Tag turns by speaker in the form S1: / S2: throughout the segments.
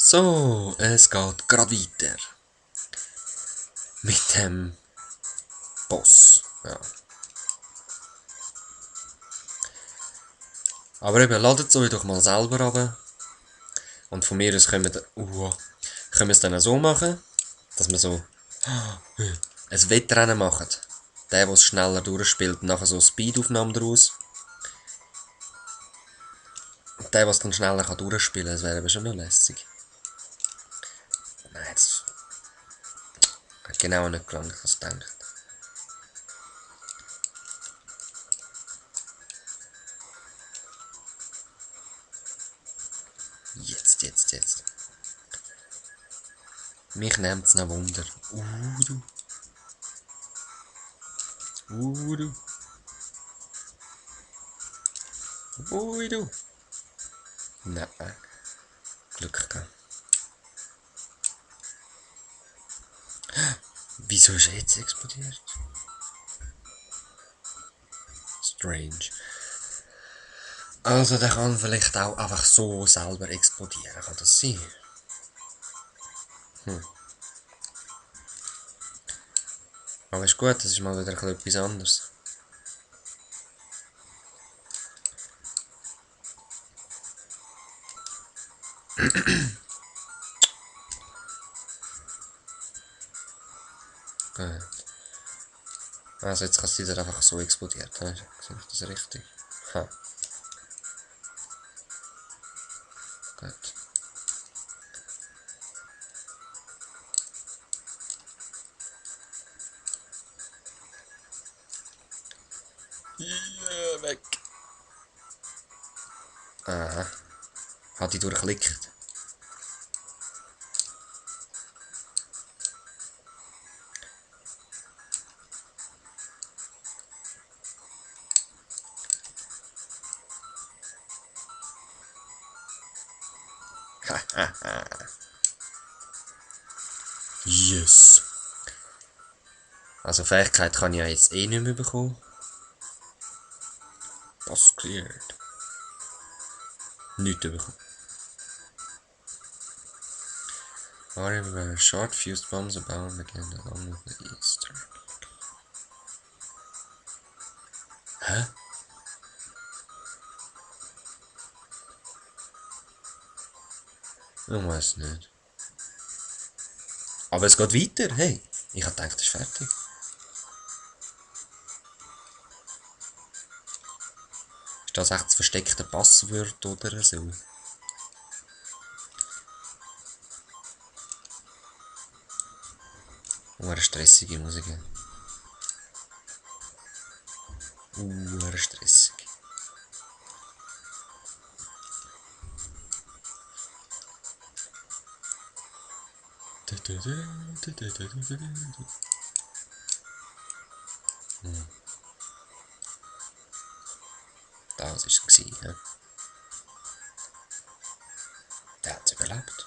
S1: So, es geht gerade weiter. Mit dem Boss. Ja. Aber eben, ladet es euch doch mal selber runter. Und von mir aus können wir es dann so machen, dass wir so ein Wettrennen machen. Der es schneller durchspielt, nachher so Speedaufnahmen daraus. Und der es dann schneller durchspielen kann, das wäre aber schon noch lässig. Nein, das hat genau nicht gelangt, was ich denke. Jetzt. Mich nimmt es noch Wunder. Du. Du. Du. Nein, Glück gehabt. Wieso ist er jetzt explodiert? Strange. Also der kann vielleicht auch einfach so selber explodieren, kann das sein? Aber ist gut, das ist mal wieder etwas anderes. Gut. Also jetzt kann es wieder einfach so explodiert. Sehe ich das richtig? Ha, gut. Ja, weg. Aha. Hat die durchklickt. Yes. Also Fähigkeit kann ich ja jetzt eh nicht mehr bekommen. Das cleared. Nichts bekommen. However, short fused bombs abound again along with the eastern. Hä? Ich weiß nicht. Aber es geht weiter, hey. Ich hab gedacht, das ist fertig. Ist das echt das versteckte Passwort oder so? Eine stressige Musik. Stressig. Das war es. Ja. Der hat es überlebt.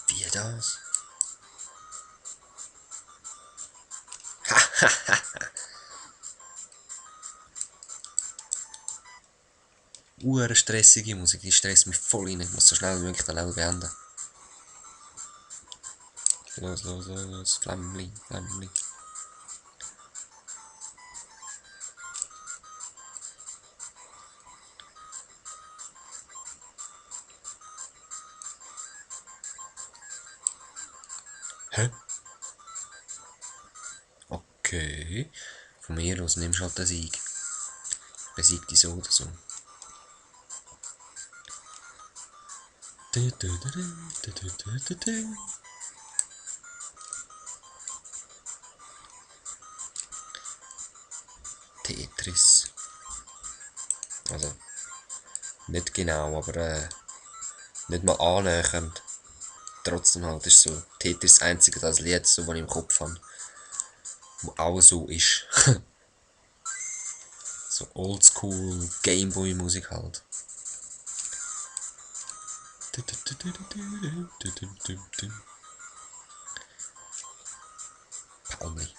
S1: Wie das? Stressige Musik, die stresst mich voll rein. Ich muss so schnell wie möglich den Level beenden. Los. Flammli. Hä? Okay. Von mir aus nimmst du halt den Sieg. Besieg dich so oder so. Tetris. Also, nicht genau, aber nicht mal annähernd. Trotzdem halt ist so Tetris das einzige das Lied, so, das ich im Kopf habe, wo auch so ist. So oldschool Gameboy Musik halt. Pauli.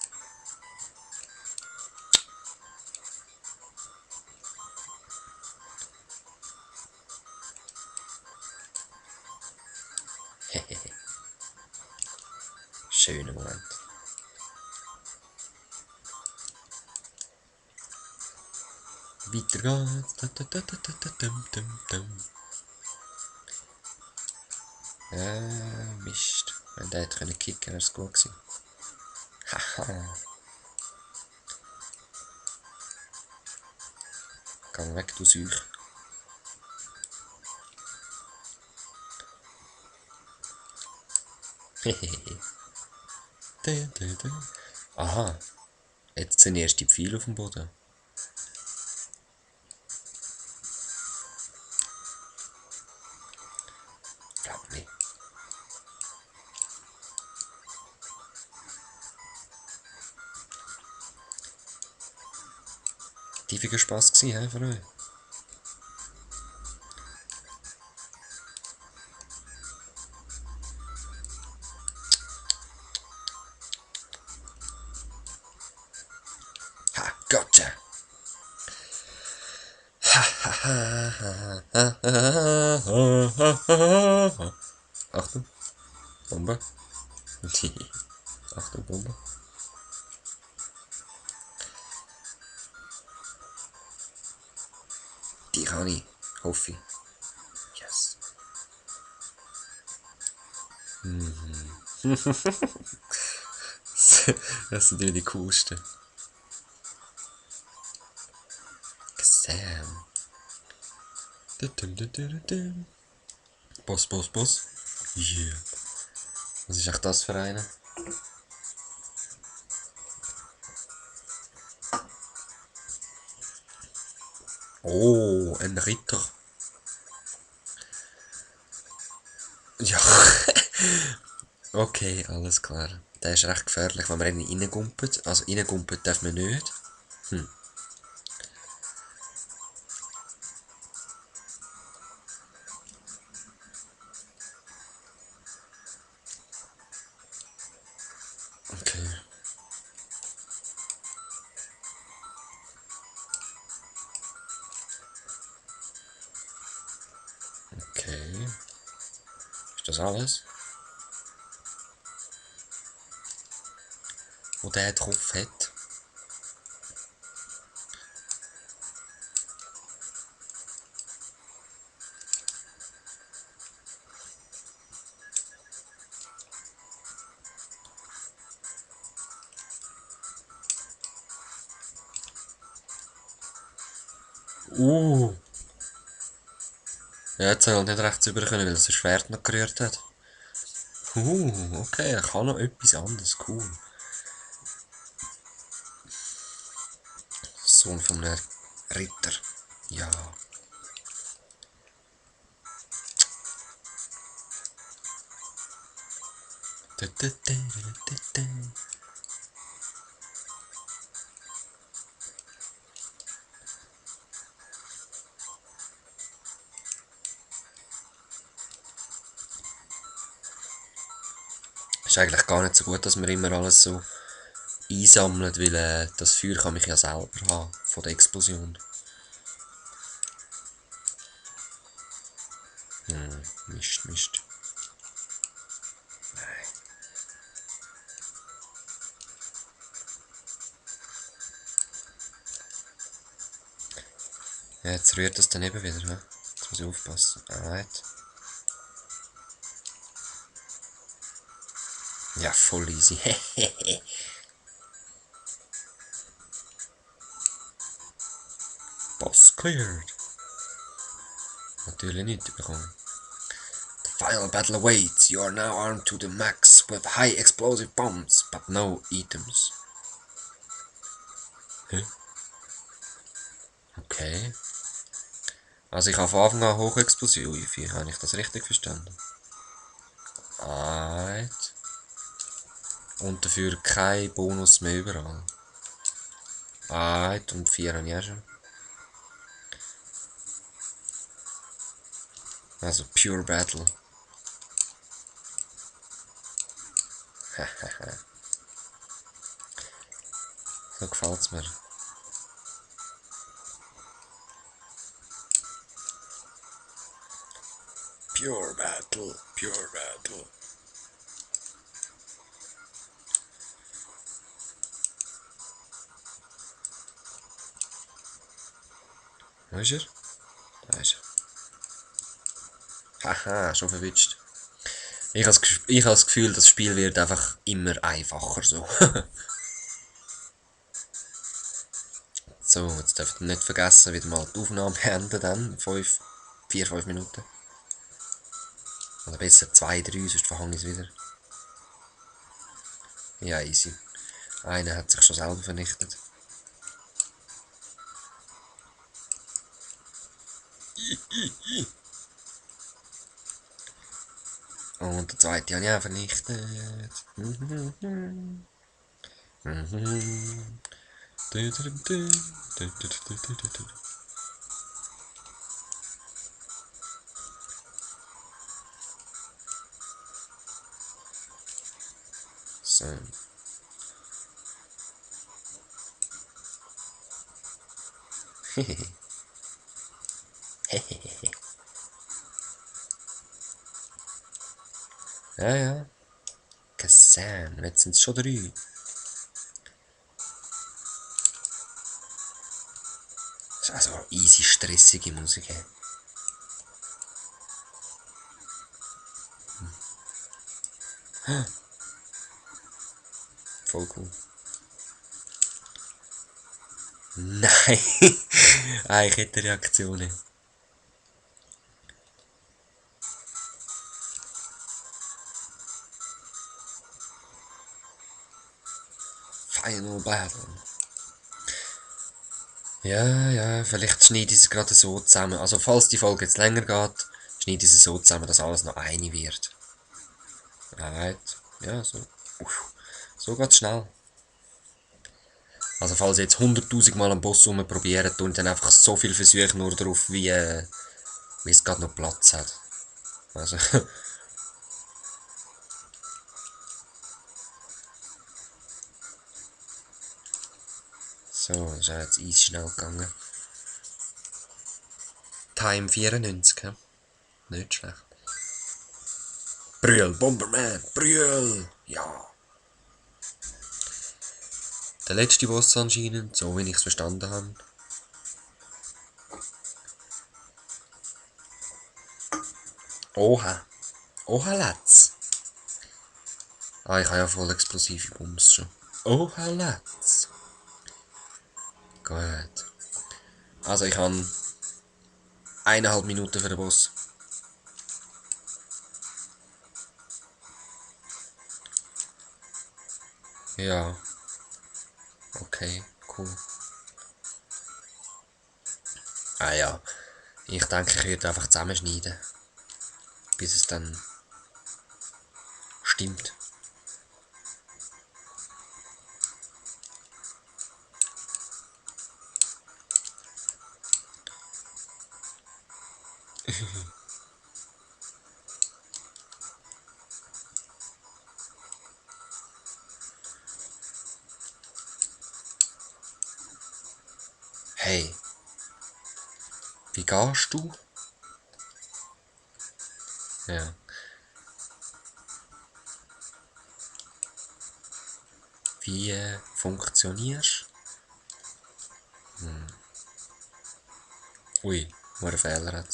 S1: Schöner Moment. Weiter geht's. Mist. Wenn der hätte kicken können, wäre es gut gewesen. Haha. Geh weg, du Seuch. Aha. Jetzt sind erst die Pfeile auf dem Boden. Glaub nicht. Tiefiger Spass gewesen, für euch. Ha, gotcha. Achtung, Bombe. Achtung, Bombe. Die kann ich, hoffe ich. Yes. Das sind die coolsten. Sam. Boss, Boss, Boss. Yeah. Was ist echt das für eine? Oh, ein Ritter. Ja. Okay, alles klar. Der ist recht gefährlich, wenn man ihn reingumpelt. Also reingumpelt darf man nicht. Okay. Okay. Ist das alles? Wo der drauf hat? Ja, jetzt soll er nicht rechts rüber können, weil er sein Schwert noch gerührt hat. Okay, er kann noch etwas anderes. Cool. Sohn von einem Ritter. Ja. Ist eigentlich gar nicht so gut, dass wir immer alles so einsammeln, weil das Feuer kann mich ja selber haben, von der Explosion. Mist, Mist. Nein. Ja, jetzt rührt es dann eben wieder, ne? Jetzt muss ich aufpassen. Alright. Ja, voll easy. Boss cleared. Natürlich nicht bekommen. The final battle awaits. You are now armed to the max with high explosive bombs, but no items. Hä? Okay. Also ich habe von Anfang an Hochexplosion. Habe ich das richtig verstanden? Alright. Und dafür kein Bonus mehr überall. Alright, und 4 habe ich auch schon. Also Pure Battle. So gefällt's mir. Pure Battle, Pure Battle. Wo ist er? Da ist er. Haha, schon verwitscht. Ich habe das Gefühl, das Spiel wird einfach immer einfacher so. So, jetzt dürft ihr nicht vergessen, wieder mal die Aufnahme beenden dann. 4-5 Minuten. Oder besser 2-3, sonst verhange ich es wieder. Ja, easy. Einer hat sich schon selber vernichtet. Und der zweite habe ich auch vernichtet. So. Ja, ja. Kassan, jetzt sind es schon 3. Das ist also easy stressige Musik. Voll cool. Nein! Ich hätte Reaktionen. Final Battle. Ja, ja, vielleicht schneide ich es gerade so zusammen. Also falls die Folge jetzt länger geht, schneide ich es so zusammen, dass alles noch eine wird. Right. Ja, so. So geht's schnell. Also falls ich jetzt 100'000 Mal am Boss probieren, tue ich dann einfach so viel Versuche nur drauf, wie es gerade noch Platz hat. Also, so, das ist jetzt easy schnell gegangen. Time 94, he? Nicht schlecht. Brühl, Bomberman, Brühl! Ja. Der letzte Boss anscheinend, so wie ich es verstanden habe. Oha. Oha, Letz. Ah, ich habe ja voll explosive Bums schon. Oha, Letz. Gut. Also ich habe 1,5 Minuten für den Boss. Ja. Okay, cool. Ah ja. Ich denke, ich werde einfach zusammenschneiden. Bis es dann stimmt. Hey, wie gehst du? Ja. Wie funktionierst? Ui, wo ein Fehler hat.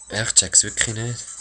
S1: Ich check's wirklich nicht.